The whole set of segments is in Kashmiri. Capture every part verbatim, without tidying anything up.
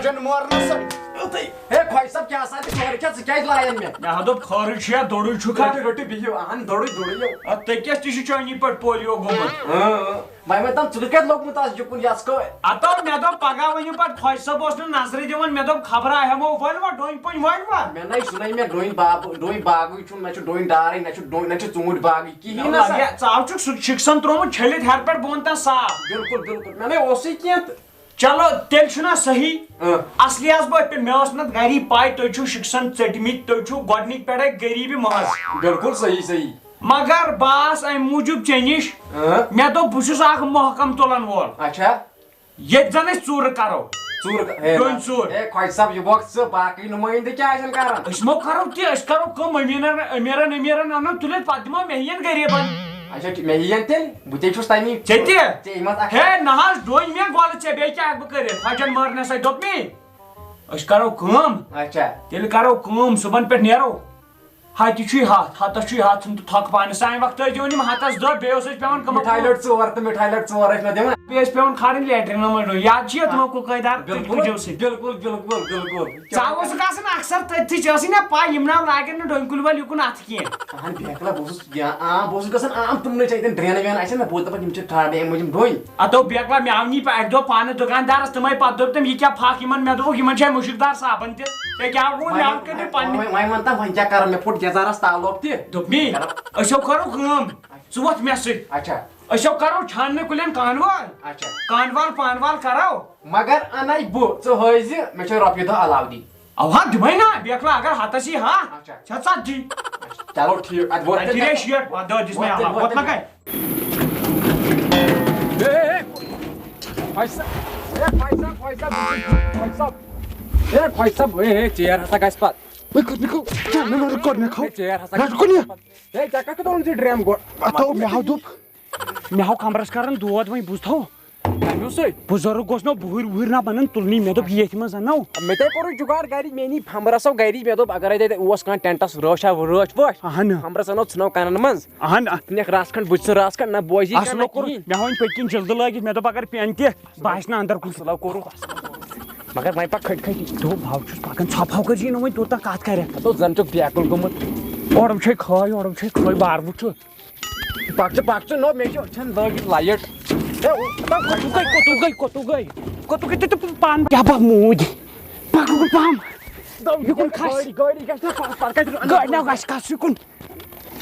جن مورنس۔ ہے خۄجہِ صٲب، کیٛاہ سا تہِ خٲرٕے چھا؟ ژٕ کیٛازِ لایَن مےٚ؟ مےٚ ہا دوٚپ، خٲرٕے چھُیا، دوٚرُے چھُکھا؟ رٔٹِو، رٔٹِو، بِہِو، اَہَن، دوٚرُے، دوٚرُے یو۔ اَدٕ تُہۍ کیٛاہ تہِ چھُ چٲنی پٲٹھۍ پولیو گوٚمُت؟ اۭں، اۭں۔ وۄنۍ ؤنۍ تَم، ژٕ کَتہِ لوٚگمُت آز یُکُن یَس کٲ؟ ہَتو، مےٚ دوٚپ، پَگاہ ؤنِو پَتہٕ، خۄجہِ صٲب اوس نہٕ نظرِ دِوان، مےٚ دوٚپ، خبرا ہٮ۪مو، ؤلۍ وۄنۍ ڈوٗنۍ پوٗنۍ، ؤلۍ وۄنۍ۔ مےٚ نَے، سُہ نَے مےٚ ڈوٗنۍ باب-، ڈوٗنۍ باغٕے چھُم، نہ چھُ ڈوٗنۍ ڈارٕے، نہ چھُ ڈوٗنۍ، نہ چھُ ژوٗنٛٹھۍ باغٕے، کِہیٖنۍ نہ سا۔ لگیا، ژٕ آو چھُکھ سُہ شِکسَن ترٛوومُت چھٔلِتھ ہٮ۪رٕ پٮ۪ٹھ بۄن تام صاف۔ بِلکُل، بِلکُل، مےٚ نَے اوسُے کینٛہہ تہٕ۔ چلو، تیٚلہِ چھُنا صحیح؟ اۭں۔ اصلی حظ بہٕ پٮ۪ٹھ، مےٚ ٲس نہٕ گری پاے تُہۍ چھِو شِکسن ژٔٹمٕتۍ، تُہۍ چھِو گۄڈٕنِکۍ پٮ۪ٹھے غریٖبی محض۔ بِلکُل صحیح، صحیح۔ مگر بہٕ آس امہِ موٗجوٗب ژےٚ نِش، اۭں۔ مےٚ دوٚپ بہٕ چھُس اکھ محکم تُلن وول۔ اچھا۔ ییٚتہِ زن أسۍ ژوٗرٕ کرو۔ ژوٗرٕ ک-، ہے ڈوٗنۍ نہ۔ ژوٗر۔ ہے خۄجہِ صٲب، یہِ بۄکھ ژٕ، باقٕے نُمٲیِندٕ کیٛازِ چھِنہٕ کران؟ أسۍ مو کرو تہِ، أسۍ کرو کٲم، أمیٖنن، أمیٖرن، أمیٖرن انو تُلِتھ، پتہٕ دِمو مےٚ ہِوٮ۪ن غریٖبن۔ اچھا، ٹھیٖک، مےٚ یِیَن تیٚلہِ، بہٕ تے چھُس تَمی۔ ژےٚ تہِ؟ ژےٚ یِم حظ اکھ ہے، نہ حظ، ڈوٗنۍ مےٚ گۄلہٕ ژےٚ، بیٚیہِ کیٛاہ ہٮ۪کہٕ بہٕ کٔرِتھ؟ خۄجن مٲر نہ سا دوٚپ مے، أسۍ کرو کٲم۔ اچھا۔ تیٚلہِ کرو کٲم، صُبحن پٮ۪ٹھ نیرو۔ ہتہِ چھُے ہتھ، ہتس چھُے ہتھ، ژھٕن تہٕ تھۄکہٕ پانس۔ سانہِ وقتہٕ ٲسۍ دِوان یِم ہتس دہ، بیٚیہِ اوس اَسہِ پٮ۪وان کٕمن مِٹھایہِ لٔٹ ژور تہٕ مِٹھایہِ لٔٹ ژور ٲسۍ مےٚ دِوان۔ بیٚیہِ ٲسۍ پٮ۪وان کھارٕنۍ لیٹرین منٛز ڈوٗنۍ۔ یاد چھُے تِمو کُکٲے دار بِلکُل، تُجو سۭتۍ؟ بِلکُل، بِلکُل، بِلکُل۔ ژٕ اوسُکھ آسان اکثر تٔتھی، ژےٚ ٲسٕے نا پاے، یِم ناو لاگن نہٕ ڈوٗنۍ کُلۍ وٲلۍ یُکُن اتھٕ کینٛہہ۔ اہن بیکلا، بہٕ اوسُس یا عام، بہٕ اوسُس گژھان عام تِمنٕے چھِ اتٮ۪ن ڈرینہٕ وینہٕ آسن نہ، بہٕ اوسُس دپان یِم چھِ کھارنہِ امہِ موٗجوٗب ڈوٗنۍ۔ اتو بیکلا، مےٚ آو نی پا-، اکہِ دۄہ پانہٕ دُکاندارس، تِمے پتہٕ دوٚپ تٔمۍ، یہِ کیٛاہ پھکھ یِمن؟ مےٚ دوٚپُکھ، یِمن چھِ مےٚ مُشُک دار صابن تہِ۔ ژےٚ کیٛاہ گوٚو؟ مےٚ آو کٔرِتھ پننہِ۔ وۄنۍ، وۄنۍ، وۄنۍ وَن تہٕ وۄنۍ کیٛاہ کرو؟ مےٚ پھوٚٹ یزارس تعلق تہِ۔ دوٚپمی، أسۍ ہو کرو کٲم، ژٕ وۄتھ مےٚ سۭتۍ۔ اچھا۔ أسۍ ہو کرو چھاننہٕ کُلٮ۪ن کانوال۔ اچھا۔ کانوال پانوال کرو۔ مگر انے بہٕ، ژٕ ہٲوزِ، مےٚ چھِ رۄپیہِ دہ علاوٕ دِنۍ۔ اوا دِمے نا، بیکلا اگر ہتس یی ہا، اچھا۔ چھا ژتجی۔ چلو ٹھیٖک، اتہِ ووت تیٚلہِ۔ ریٹ شیٹھ، وۄتھ دہ دِس مےٚ ووت تیٚلہِ، علاوٕ، ووت ووت تیٚلہِ۔ مکے۔ اے، اے، اے، خۄجہِ صٲب، اے، خۄجہِ صٲب، خۄجہِ صٲب، خۄجہِ صٲب۔ اے، خۄجہِ صٲب، اے، اے، چیر ہسا گژھِ پتہٕ۔ وۄنۍ کوٚر مےٚ کھو، کیٛاہ مےٚ ووٚن کوٚر مےٚ کھو؟ اے، چیر ہسا رٹھ کُنہِ۔ اے، ژےٚ کتھ کیُتھ اوٚنُتھ یہِ ڈرٛیم گۄڈٕ؟ پتہٕ آو مےٚ ہاو دوٚپ، مےٚ ہاو کمرس کران دود، وۄنۍ بوٗزتھو۔ کمیو سۭتۍ؟ بُزرگ گوٚژھ نہ بُہٕرۍ وُہٕرۍ نہ بنن تُلنٕے، مےٚ دوٚپ ییٚتھۍ منٛز انو۔ مےٚ تے کوٚرُے جُگاڑ گرِ، مےٚ نی فمبرس آو گری، مےٚ دوٚپ اگرے تتہِ اوس کانٛہہ ٹینٹس رٲچھ ہا، رٲچھ وٲچھ۔ اہن۔ فمبرس انو ژھٕنو کنن منٛز۔ اہن۔ نکھ رس کھنڈ، بہٕ تہِ ژھٕن رس کھنڈ، نہ بوزی اصل کانٛہہ کوٚر، کِہیٖنۍ۔ مےٚ ہاو وۄنۍ پٔتۍ کِنۍ جلدٕ لٲگِتھ، مےٚ دوٚپ اگر پٮ۪ن تہِ، بہٕ آسہِ نہٕ اندر کُن۔ اصل کوٚرُکھ۔ مگر وۄنۍ پکھ کھٔٹۍ کھٔٹۍ۔ دوٚپ بہٕ چھُس پکان، ژھۄپہٕ ہاو کٔرۍ زِ نہٕ وۄنۍ توٚتام کتھ کرکھ۔ ہتو زن چھُکھ بیکُل گوٚمُت۔ اورٕ وٕچھے کھٲے، اورٕ وٕچھے کھٲے، بار وٕچھ۔ پکھ ژٕ، پکھ ژٕ، نو، مےٚ چھِ أچھن لٲگِتھ لایٹ۔ ہے، کوٚتُے گٔے، کوٚتُے گٔے، کوٚتُے گٔے؟ کوٚتُے گٔے تہٕ پان کیٛاہ بہٕ موٗدۍ؟ پکھ گوٚو پہم۔ یہِ کُن کھس۔ گٲڑی، گٲڑی گژھِ نا پتہٕ، پتہٕ کتہِ گٲڑۍ نہ گژھِ کھس یہِ کُن۔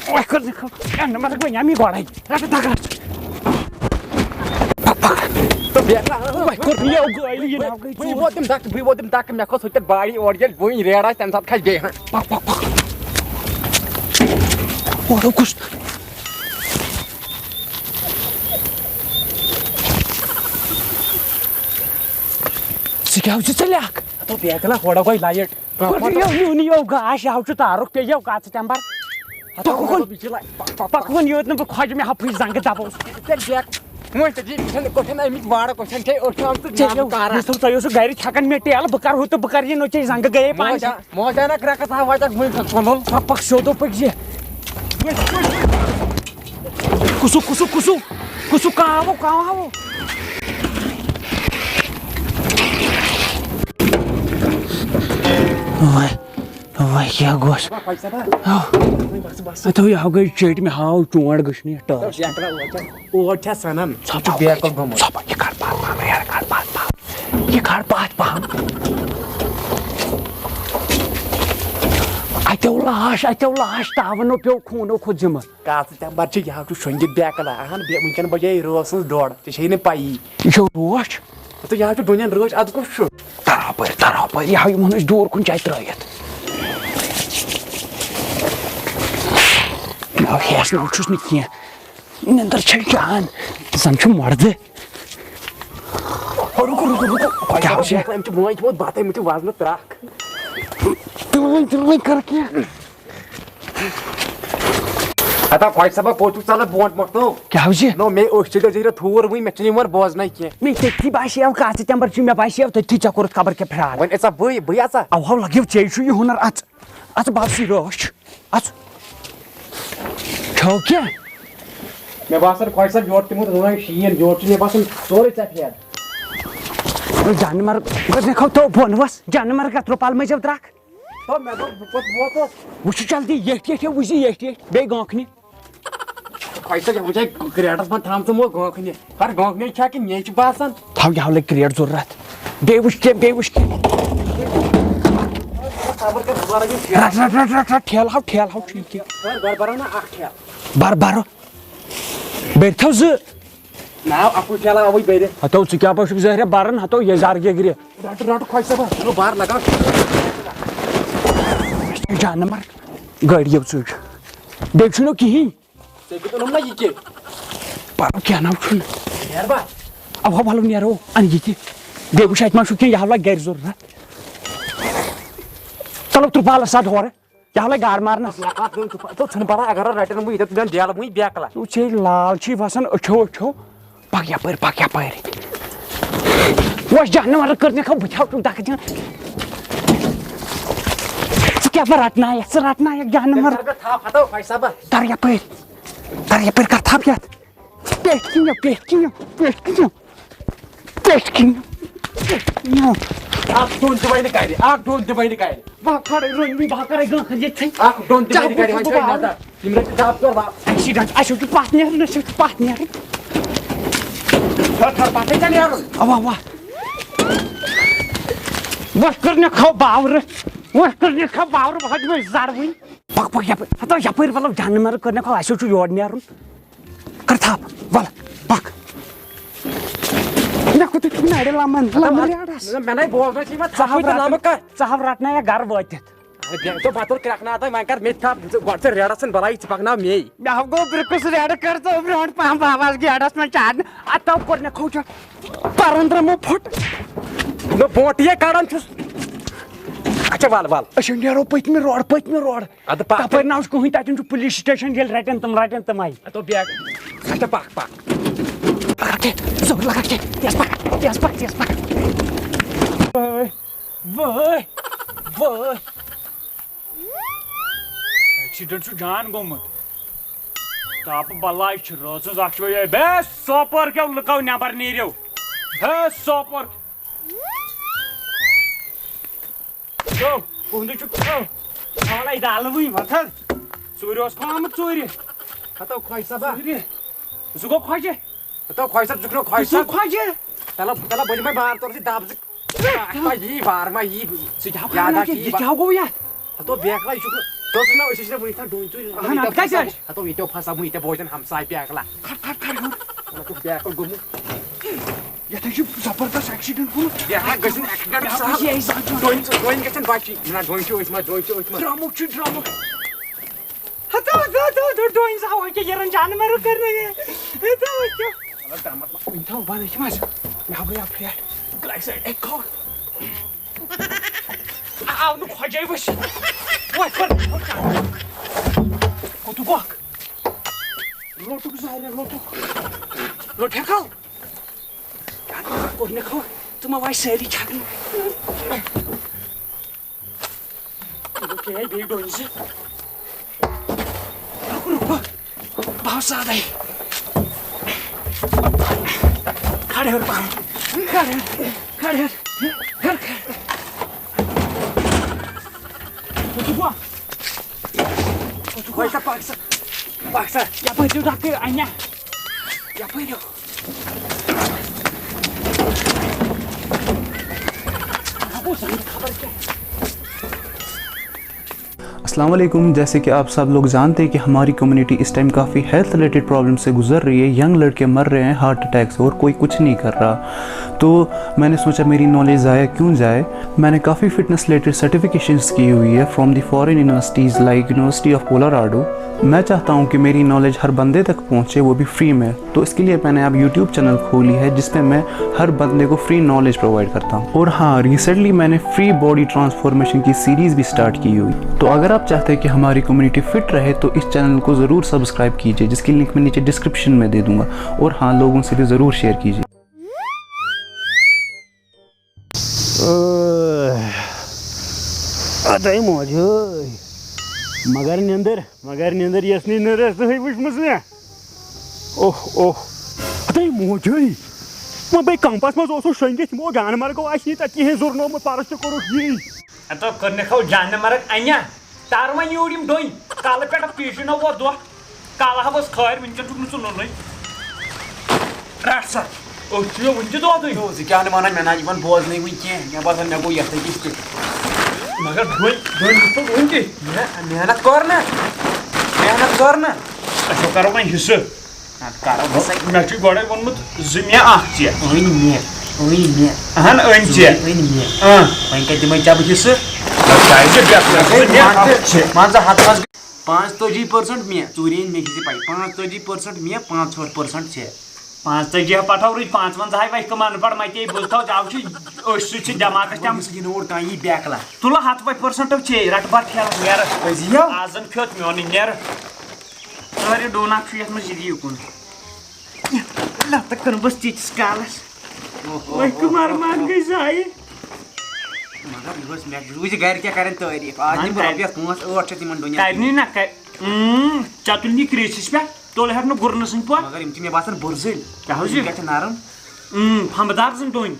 وۄنۍ کٔر ژٕ کٲم، اَمہِ نمبرَس وۄنۍ اَمی گۄڈَے۔ رَٹہٕ دَکہٕ رَٹھ۔ پَک، پَک۔ تہٕ بیٚیہِ ہا، وۄنۍ کوٚر مےٚ یہِ گٲڑۍ، یہِ ناو گٔے بٕے ژوٗر۔ ووتُم دَکہٕ، بٕے ووتُم دَکہٕ، مےٚ کھوٚت ہُتہِ پٮ۪ٹھ باڈی اورٕ ییٚلہِ وٕنۍ ریڈ آسہِ، تَمہِ ساتہٕ کھسہِ بیٚیہِ ہَن۔ پَک، پَک، پَک۔ اورٕ کُس؟ ژٕ کیٛاہ وٕچھِ ژٕ لیکھ؟ ہَتو بیکلا، ہورٕ گوٚو لایٹ۔ کوٚت یِیو نیُن یِیو گاش، یہِ ہاو چھُ تارُک پیٚیہِ یِیو کَتھ ژٕ تَمہِ بَر۔ ہَتو پَکُن۔ یہِ چھِ لَ-، پَ-، پَ-، پَکُن یوت نہٕ بہٕ خۄجہِ مےٚ ہَپھٕے زَنٛگہٕ دَبوس۔ ژےٚ بیک-، وۄنۍ ژےٚ چھِ، یہِ چھَنہٕ کوٚٹھٮ۪ن آمٕتۍ وارٕ کوٚٹھٮ۪ن چھے أسۍ آمٕتۍ ژےٚ یِیو، نَم کارا۔ یُس تۄہہِ اوسُو گَرِ چھَکان مےٚ ٹیلہٕ، بہٕ کَرٕ ہُہ تہٕ بہٕ کَرٕ یہِ نوٚچے زَنٛگہٕ گٔیے پانہٕ۔ موجا-، موجانَکھ رَکَس آو وَتٮ۪تھ وٕنۍ کھَس کُنُل۔ پَک، پَک، سیوٚدُے پٔکۍ زِ۔ کُسُک، کُسُک، کُسُک، کُسُک کانٛہہ آوُ، کانٛہہ آوُ۔ وَے، وَے کیٛاہ گوٚژھ؟ اَتھ ہاو یہِ ہاو گٔے چیٚٹۍ، مےٚ ہاو چونٛڈ گٔژھ نہٕ یَتھ ٹٲرَس۔ اور چھا سَنان؟ ژٕ چھُکھ بیکل گوٚمُت۔ ژھۄپہٕ، یہِ کَڑ پَتھ پَہَم، یہِ کَڑ پَتھ پَہَم۔ یہِ کَڑ پَتھ پَہَم۔ اَتیو لاش، اَتیو لاش، تاوَنو پیوٚو خوٗنو کھوٚت ذِمہٕ۔ کاژٕ تمبر چھِ، یہِ حظ چھُ شۄنٛگِتھ بیکلا۔ اہن، بے-، وٕنکٮ۪ن بجے رٲژ ہٕنٛز ڈۄڈ، ژےٚ چھے نہٕ پَیی۔ یہِ چھُ روچھ۔ تہٕ یہِ حظ چھُ ڈوٗنٮ۪ن رٲچھ، اَدٕ کُس چھُ؟ ترٛاو پٔرۍ، ترٛاو پٔرۍ، یہِ ہاو یِمن أسۍ دوٗر کُن جایہِ ترٛٲیِتھ۔ یہِ ہاو ہیٚس نہٕ چھُس نہٕ کینٛہہ۔ نِندٕر چھے جان، زَن چھُ مردٕ۔ رُکو، رُکو، رُکو۔ کیٛاہ حظ چھِ؟ أمۍ چھِ وٲنٛج تھوٚمُت بَتہٕ، أمِس چھِ وزنہٕ ترٛکھ۔ تُلوٕنۍ، تُلوٕنۍ کر کینٛہہ۔ ہتا خۄجہِ صٲبا، کوٚت چھُکھ ژلان برونٛٹھ برونٛٹھ تو؟ کیٛاہ حظ چھِ؟ نو، مے أچھ چھِ ژےٚ ژےٚ تھوٗر وٕنۍ، مےٚ چھُنہٕ یِوان بوزنَے کینٛہہ۔ مے تٔتھی باسیو کَژٕ تٮ۪مبر چھُ، مےٚ باسیو تٔتھی ژےٚ کوٚرُتھ خبر کیٛاہ فراڈ۔ وۄنۍ ژا بٕے، بٕے اژا؟ اَوہاو لَگیو ژےٚ چھُ یہِ ہُنر اَژ، اَژ بَس یہِ رٲچھ، اَژ۔ کھیو کینٛہہ؟ مےٚ باسان خۄجہِ صٲب یورٕ تہِ موت رٲنۍ شیٖن، یورٕ چھُ مےٚ باسان سورُے ژےٚ پھیرٕ۔ جانور گۄڈٕنیٚتھ کھو تو بۄن وس، جانور گژھ ترٛوپال مٔنٛزۍ درٛکھ۔ تو مےٚ دوٚپ بہٕ کوٚت ووتُس؟ وٕچھِو جلدی ییٚٹھۍ ییٚٹھۍ وٕچھ ییٚٹھۍ ییٚٹھۍ بیٚیہِ گانٛکھنہِ۔ کھۄژِ ژےٚ وٕچھے کرٛیٹس منٛز تھامژٕ مو گانٛکھنہِ۔ خبر گانٛکھنہِ چھا کِنہٕ مے چھِ باسان۔ تھاو یہِ ہاو لگہِ کرٛیٹ ضروٗرت۔ بیٚیہِ وٕچھ کینٛہہ بیٚیہِ وٕچھ کینٛہہ۔ خبر کَتھ بَرَن یہِ ٹھیلہٕ۔ رٹ رٹ رٹ رٹ رٹ ٹھیلہٕ ہاو ٹھیلہٕ ہاو چھُ یہِ کینٛہہ۔ خبر گۄڈٕ بَرو نا اَکھ ٹھیلہٕ۔ بر برو۔ بیٚیہِ تھاو زٕ۔ ناو اَکُے ٹھیلہٕ آوٕے بٔرِتھ۔ ہتو ژٕ کیٛاہ پٲٹھۍ چھُکھ زہرِ بران ہتو یہِ زر گیگرِ۔ رٹ رٹ خۄش صٲبہ۔ چلو بار لگاو۔ جانور۔ گٲڑۍ یِو ژٕ۔ بیٚیہِ چھُنہٕ کِہیٖنۍ۔ ژےٚ کیُتھ اوٚنُم نہ یہِ کہِ؟ پرو کینٛہہ نہ چھُنہٕ۔ نیر با۔ اوا ولو نیرو ان یہِ تہِ۔ بیٚیہِ وٕچھ اتہِ ما چھُ کینٛہہ یہِ ہا لگہِ گرِ ضروٗرت۔ چلو ترٛپالس سا ہورٕ۔ یہِ ہا لگہِ گاڈ مارنس۔ تو ژھٕن پرا اگر رٹن وۄنۍ ییٚتٮ۪تھ میون ڈیلہٕ وۄنۍ بیکلا۔ ژٕ چھے لال چھی وسان أچھو أچھو۔ پک یپٲرۍ پک یپٲرۍ۔ وۄنۍ جانور کٔر مےٚ کھا بہٕ تھاو ژٕ ڈکھٕ دِوان۔ ژٕ کیٛاہ بہٕ رٹنایکھ ژٕ رٹنایکھ جانور۔ تھاو ہتو خۄش صٲبہ۔ تر یپٲرۍ۔ تر یپٲرۍ کر تھپھ یتھ۔ پیٹھ کِنۍ یو، پیٹھ کِنۍ یو، پیٹھ کِنۍ یو، پیٹھ کِنۍ یو، پیٹھ کِنۍ یو۔ اکھ ڈوٗن تہِ بنہِ کرِ، اکھ ڈوٗن تہِ بنہِ کرِ۔ بہٕ کرے رٔنۍ، بہٕ کرے گٲنٛکھن ییٚتھٕے۔ اکھ ڈوٗن تہِ بنہِ کرِ، وۄنۍ چھُ نظر۔ یِم رٔٹۍ دب کر واپس۔ ایکسیڈنٹ، اَسہِ چھُ پتھ نیرُن، اَسہِ چھُ پتھ نیرُن۔ تھر تھر پتھے ژےٚ نیرُن۔ اوا، اوا۔ وۄنۍ کٔر مےٚ کھو باورٕ، وۄنۍ کٔر مےٚ کھو باورٕ، بہٕ ہۄکھٕ وۄنۍ زر وٕنۍ۔ پک پک یپٲرۍ، ہتا یپٲرۍ مطلب جانور کٔر مےٚ کھو، اَسہِ چھُ یور نیرُن۔ کر تھپھ، ول، پک۔ مےٚ کوٚت چھُ نرِ لمن، لمن ریڈس۔ مےٚ نَے بوزنَے چھِ یِوان، ژٕ ہاو ژٕ رٹن، لَمہٕ کر۔ ژٕ ہاو رٹنہ یا گرٕ وٲتِتھ۔ اَدٕ بیٚیہِ تو بَتُل کرٛٮ۪کھ نہ تہٕ وۄنۍ کر مےٚ تہِ تھپھ، ژٕ گۄڈٕ ژٕ ریڈس ژھٕن بلاے، ژٕ پکناو مے۔ مےٚ ہاو گوٚو برٛکُس ریڈ کر ژٕ برونٛٹھ پہم بابس گیڈس منٛز چاڑنہٕ۔ اتھ تھاو کوٚر مےٚ کھوچا پرن درٛمو پھُٹ۔ نہ بونٛٹھ یے کڑان چھُس۔ اچھا ول ول۔ أسۍ نیرو پٔتمہِ روڈ، پٔتمہِ روڈ۔ اَدٕ پَکھ۔ تَپٲرۍ نہ حظ چھُ کٕہٕنۍ، تَتٮ۪ن چھُ پُلیٖس سِٹیشَن، ییٚلہِ رَٹن تِم، رَٹن تِمَے۔ اَتھ اوس بیگ۔ اچھا پَکھ پَکھ۔ لگا کے، زور لگا کے، تیز پَکھ، تیز پَکھ، تیز پَکھ۔ وٲے، وٲے، وٲے۔ ایکسیڈنٹ چھُ جان گوٚمُت۔ تاپہٕ بلاے چھِ رٲژ ہٕنٛز اَکھ چھِ بجے۔ بے سوپور کیو لُکو نٮ۪بر نیٖرِو۔ بے سوپور۔ یو، کُہُنٛدُے چھُ، یو، حالے دالہٕ وٕنۍ وۄتھ حظ۔ ژوٗرِ اوس کھوٚمُت ژوٗرِ۔ ہتو خۄش صٲبا۔ ژوٗرِ۔ سُہ گوٚو خۄجہِ۔ ہتو خۄش صٲب، ژٕ کھنو خۄش سُہ صٲب۔ خۄجہِ۔ تلہ، تلہ، بٔلۍ مےٚ بار تور ژٕ دب زٕ۔ آ، یی وار ما یی۔ ژٕ کیٛاہ یاد وَنان آ، یہِ، یی یہِ وار۔ کیٛاہ گوٚو یَتھ؟ ہتو بیکلا، یہِ چھُ۔ تو ژٕ نہ، أسۍ ٲسۍ نہ وٕنہِ تھان ڈوٗنۍ ژوٗرِ۔ اہن، اَتھ کَتہِ آسہِ؟ ہتو ییٚتیو پھسا، وٕنہِ تہِ بوزن ہمساے بیکلا۔ کھڑ، کھڑ، کھڑ ہیوٚر۔ ہتو بیکل گوٚمُت۔ یتھ حظ چھُ زبردست ایکسیڈنٹ گوٚمُت۔ یہِ ہا گژھِ نہٕ ایکسیڈنٹ یہِ ہا سہل۔ گژھِ یہِ زنٛگ۔ ڈوٗنۍ، ڈوٗنۍ گژھن بچِنۍ۔ نہ، ڈوٗنۍ چھِ أتھۍ منٛز، ڈوٗنۍ چھِ أتھۍ منٛز۔ درٛمُک چھُ، درٛمُک۔ ہتو، ہتو، ہتو، ڈوٗنۍ زاوان کہِ یہِ رنٛگ جانور کرنہٕ یہِ۔ ہتو، ہتو۔ مطلب، درٛمُک ما کُنہِ تھاو بنٛد أتھۍ منٛز۔ مےٚ ہا گٔے اکھ پھرٛٹھ۔ گلایکسایڈ اکہِ کھۄر۔ آو نہٕ خۄجے وٕچھ۔ وۄتھ کر۔ کوٚت گوکھ؟ لوٚٹُک زہرِ، لوٚٹُک۔ لوٚٹ ہٮ۪کو؟ کوٚر مےٚ کھو، ژٕ ما وایہِ سٲری چھکنہٕ؟ بہٕ پیٚیے بیٚیہِ ڈوٗنۍ زٕ۔ رُک، رُک، رُک۔ بہٕ آوُس سادَے۔ کھڑ ہیوٚر پَہَم۔ کھڑ ہیوٚر۔ کھڑ ہیوٚر۔ ہیوٚر کھڑ۔ ہُہ چھُ بۄن۔ ہُہ چھُ بۄن۔ پَکھ سا۔ پَکھ سا۔ یَپٲرۍ چھُ ڈَکھٕ اَنہِ۔ یَپٲرۍ ہیوٚر۔ السلام علیکم۔ جیسے کہ آپ سب لوگ جانتے ہیں کہ ہماری کمیونٹی اس ٹائم کافی ہیلتھ ریلیٹڈ پرابلم سے گزر رہی ہے، ینگ لڑکے مر رہے ہیں ہارٹ اٹیک سے اور کوئی کچھ نہیں کر رہا۔ تو میں نے سوچا میری نالج ضائع کیوں جائے۔ میں نے کافی فٹنس ریلیٹڈ سرٹیفکیشنز کی ہوئی ہے from the foreign universities like university of Colorado. میں چاہتا ہوں کہ میری نالج ہر بندے تک پہنچے، وہ بھی فری میں۔ تو اس کے لیے میں نے اب یوٹیوب چینل کھولی ہے جس پہ میں ہر بندے کو فری نالج پرووائڈ کرتا ہوں۔ اور ہاں، ریسنٹلی میں نے فری باڈی ٹرانسفارمیشن کی سیریز بھی سٹارٹ کی ہوئی۔ تو اگر آپ چاہتے ہیں کہ ہماری کمیونٹی فٹ رہے تو اس چینل کو ضرور سبسکرائب کیجیے، جس کی لنک میں نیچے ڈسکرپشن میں دے دوں گا۔ اور ہاں، لوگوں سے بھی ضرور شیئر کیجیے۔ ادے موج مگر نیندر، مگر نیندر یس نی نرس نہٕ وٕچھمٕژ مےٚ۔ اوہ اوہ۔ ادے موج۔ وۄنۍ بے کمپس منٛز اوسُس شۄنٛگِتھ، یِمو جانہٕ مرگو آسہِ نہٕ تتہِ کِہیٖنۍ، زُرنومُت پرس تہِ کوٚرُکھ یی۔ ہتو کٔرنکھ ہو جانہٕ مرگ انیا۔ تر وۄنۍ یوٗرۍ یِم ڈوٚنۍ۔ کالہٕ پٮ۪ٹھ پیٖٹھِنو وۄتھ دۄہ۔ کالہٕ ہا ؤژھ کھٲرۍ، وٕنکٮ۪ن چھُکھ نہٕ ژٕ نُنٕے۔ رٹھ سا، أتھۍ چھُ مےٚ وٕنہِ تہِ دۄدٕے۔ ژٕ کیٛاہ نہٕ ونان، مےٚ نہ یِوان بوزنٕے وٕنہِ کینٛہہ۔ مےٚ باسان مےٚ گوٚو یتھ أکِس تہِ۔ مگر ڈوٚنۍ، ڈوٚنۍ دِتھ وٕنہِ تہِ۔ مےٚ محنت کٔر نہ، محنت کٔر نہ۔ اچھا، کرو وۄنۍ حصہٕ۔ نہ، کرو حصہٕ۔ مےٚ چھُے گۄڈَے ووٚنمُت زٕ مےٚ اَکھ ژےٚ۔ أنۍ مےٚ، أنۍ مےٚ۔ اہن، أنۍ ژےٚ۔ أنۍ مےٚ۔ اۭں۔ وۄنۍ کَتہِ دِمَے ژےٚ بہٕ حصہٕ؟ نہ، کیٛازِ؟ بیٚکھ زٕ مےٚ اَکھ ژےٚ۔ مان ژٕ ہَتھ منٛز پانٛژتٲجی پٔرسنٹ مےٚ، ژوٗرِ أنۍ مےٚ کِژِ پَے؟ پانٛژتٲجی پٔرسنٹ مےٚ، پانٛژہٲٹھ پٔرسنٹ ژےٚ۔ پانٛژتٲجی ہا پَٹھاو رٕتۍ، پانٛژوَنٛزاہے وَتھِ کٕم اَن پَڑھ مَتے بوٗزتھو، ژےٚ چھُے أچھ سۭتۍ چھِ دٮ۪ماغَس تہِ۔ یہِ نوٹ کانٛہہ یی بیکلا۔ تُلہٕ ہَتھ وَے پٔرسنٹ ژےٚ، رَٹہٕ بَتہٕ کھٮ۪تھ نیرٕ۔ أزی ہا؟ آز زَن کھیوٚت میون یہِ نیرٕ۔ ژٕ ہَر یہِ ڈوٗنا چھُ یَتھ منٛز یہِ دِیِو کُن۔ لَتہٕ کٕنہٕ بہٕ ژیٖتِس کالَس۔ اوہ، اوہ، وۄنۍ کُمار اوہ، مان اوہ۔ گٔے ضایع۔ مگر یہِ اوس مےٚ، وٕچھ گرِ کیٛاہ کَرن تعٲریٖف۔ آز وۄنۍ دِمہٕ بہٕ کَرِ-، رۄپیَس پانٛژھ ٲٹھ شیٚتھ یِمَن ڈوٗنٮ۪ن۔ کَرنی نہ کَرِ۔ اۭں، ژےٚ تُلنی کرٛیٖسِس پٮ۪ٹھ، تُل ہٮ۪کھ نہٕ گُرنہٕ سٕنٛدۍ پٲٹھۍ۔ مگر یِم چھِ مےٚ باسان بُرزٕلۍ۔ کیٛاہ حظ یِم یہِ؟ گژھِ نرم۔ اۭں، پھمبدار زَن ڈوٗنۍ۔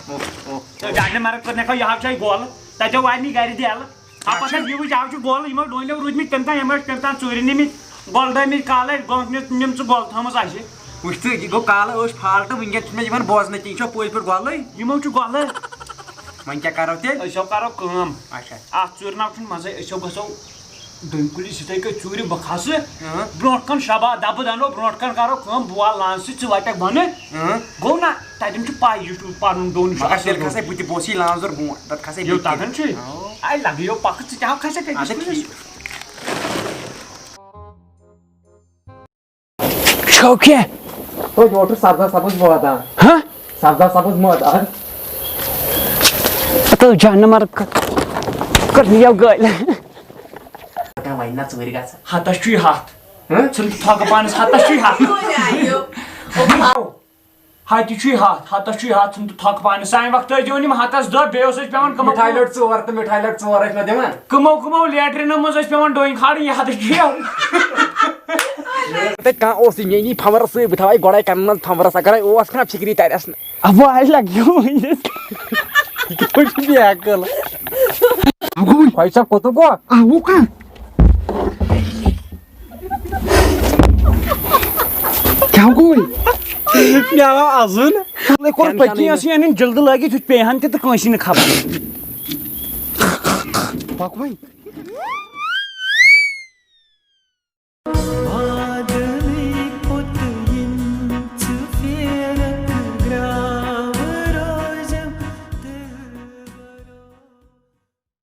اوہ، اوہ۔ ژےٚ جاے نہٕ مرٕد کٔر نہ کھا، یہِ ہاو چھےٚ گولہٕ۔ تَتٮ۪و واتہِ نہٕ گرِ دٮ۪لہٕ۔ ہَپٲرۍ چھَس یہِ وٕچھ، آز چھُ گۄل، یِمو ڈوٗنیو روٗدمٕتۍ، تِم تام، یِمو تِم تام ژوٗرِ نِمٕتۍ، گۄل دٲمٕتۍ کالے، گۄل نِم، نِم ژٕ گۄل تھٲومٕژ اَسہِ۔ وٕچھ تہٕ، یہِ گوٚو کالہٕ ٲسۍ فالٹ، وٕنکٮ۪ن چھُنہٕ مےٚ یِوان بوزنہٕ کینٛہہ، یہِ چھا پٔزۍ پٲٹھۍ گۄلٕے؟ یِمو چھُ گۄلہٕ۔ وۄنۍ کیٛاہ کَرو تیٚلہِ؟ أسۍ ہو کَرو کٲم۔ اچھا۔ اَتھ ژوٗرِ ناو چھُنہٕ منٛزَے، أسۍ ہو گژھو ڈوٗنۍ کُلِس یِتھَے کٔنۍ ژوٗرِ، بہٕ کھسہٕ اۭں۔ برونٛٹھ کَن شبا دَبہٕ دَنو، برونٛٹھ کَن کَرو کٲم، بہٕ والہٕ لانٛژٕ سۭتۍ، ژٕ وَٹَکھ بۄنہٕ۔ اۭں۔ گوٚو نا؟ تَتٮ۪ن چھُ پَے، یہِ چھُ پَنُن ڈوٗن، یہِ چھُ مگر اَصٕل تیٚلہِ ڈوٗن۔ کھسَے بہٕ تہِ، بہٕ اوسُس یہِ لانٛزُر برونٛٹھ، تَتھ کھسَے یہِ بہٕ تہِ۔ تَتٮ۪ن چھُے؟ اَوٕ۔ اَے لَگہٕ یو پَکھ، ژٕ تہِ ہاو کھسَکھ أکِس اَدٕ کُلِس۔ ٹھیٖک۔ چھو کینٛہہ؟ توتہِ اوترٕ سبزا سبز واتان۔ ہہ؟ سبزا سبز واتان۔ ہتو جانور کر، کر یو گٲلۍ۔ دپان وۄنۍ نہ ژوٗرِ گژھٕ۔ ہتس چھُے ہتھ۔ ہہ؟ ژھٕن تھۄکہٕ پانس، ہتس چھُے ہتھ۔ ہتہِ چھُے ہتھ، ہتس چھُے ہتھ، ژھٕن تہٕ تھۄکہٕ پانس۔ سانہِ وقتہٕ ٲسۍ دِوان یِم ہتس دہ، بیٚیہِ اوس اَسہِ پٮ۪وان کٕمو مِٹھایہِ لٔٹ ژور تہٕ مِٹھایہِ لٔٹ ژور ٲسۍ مےٚ دِوان۔ کٕمو کٕمو لیٹرینو منٛز ٲسۍ پٮ۪وان ڈوٗنۍ کھارٕنۍ، یہِ ہتس چھُے۔ تتہِ کانٛہہ اوسُے، مےٚ نی فمبرس سۭتۍ، بہٕ تھاوے گۄڈے کنن منٛز فمبرس، اگرے اوس کانٛہہ فکری ترٮ۪س نہٕ۔ ابو آے لگیو وٕنِس۔ یہِ کِتھ پٲٹھۍ چھُ بے عقل؟ بھائی صاحب، کوٚت گوٚو؟ آوُکھ۔ کیٛاہ گوٚو؟ مےٚ آو اَزُن۔ کوٚر پٔتۍ کِنۍ ٲسٕے اَنٕنۍ جلدٕ لٲگِتھ، یُتھ پیٚیہِ ہن تہِ تہٕ کٲنٛسی نہٕ خبر۔ پَک وۄنۍ۔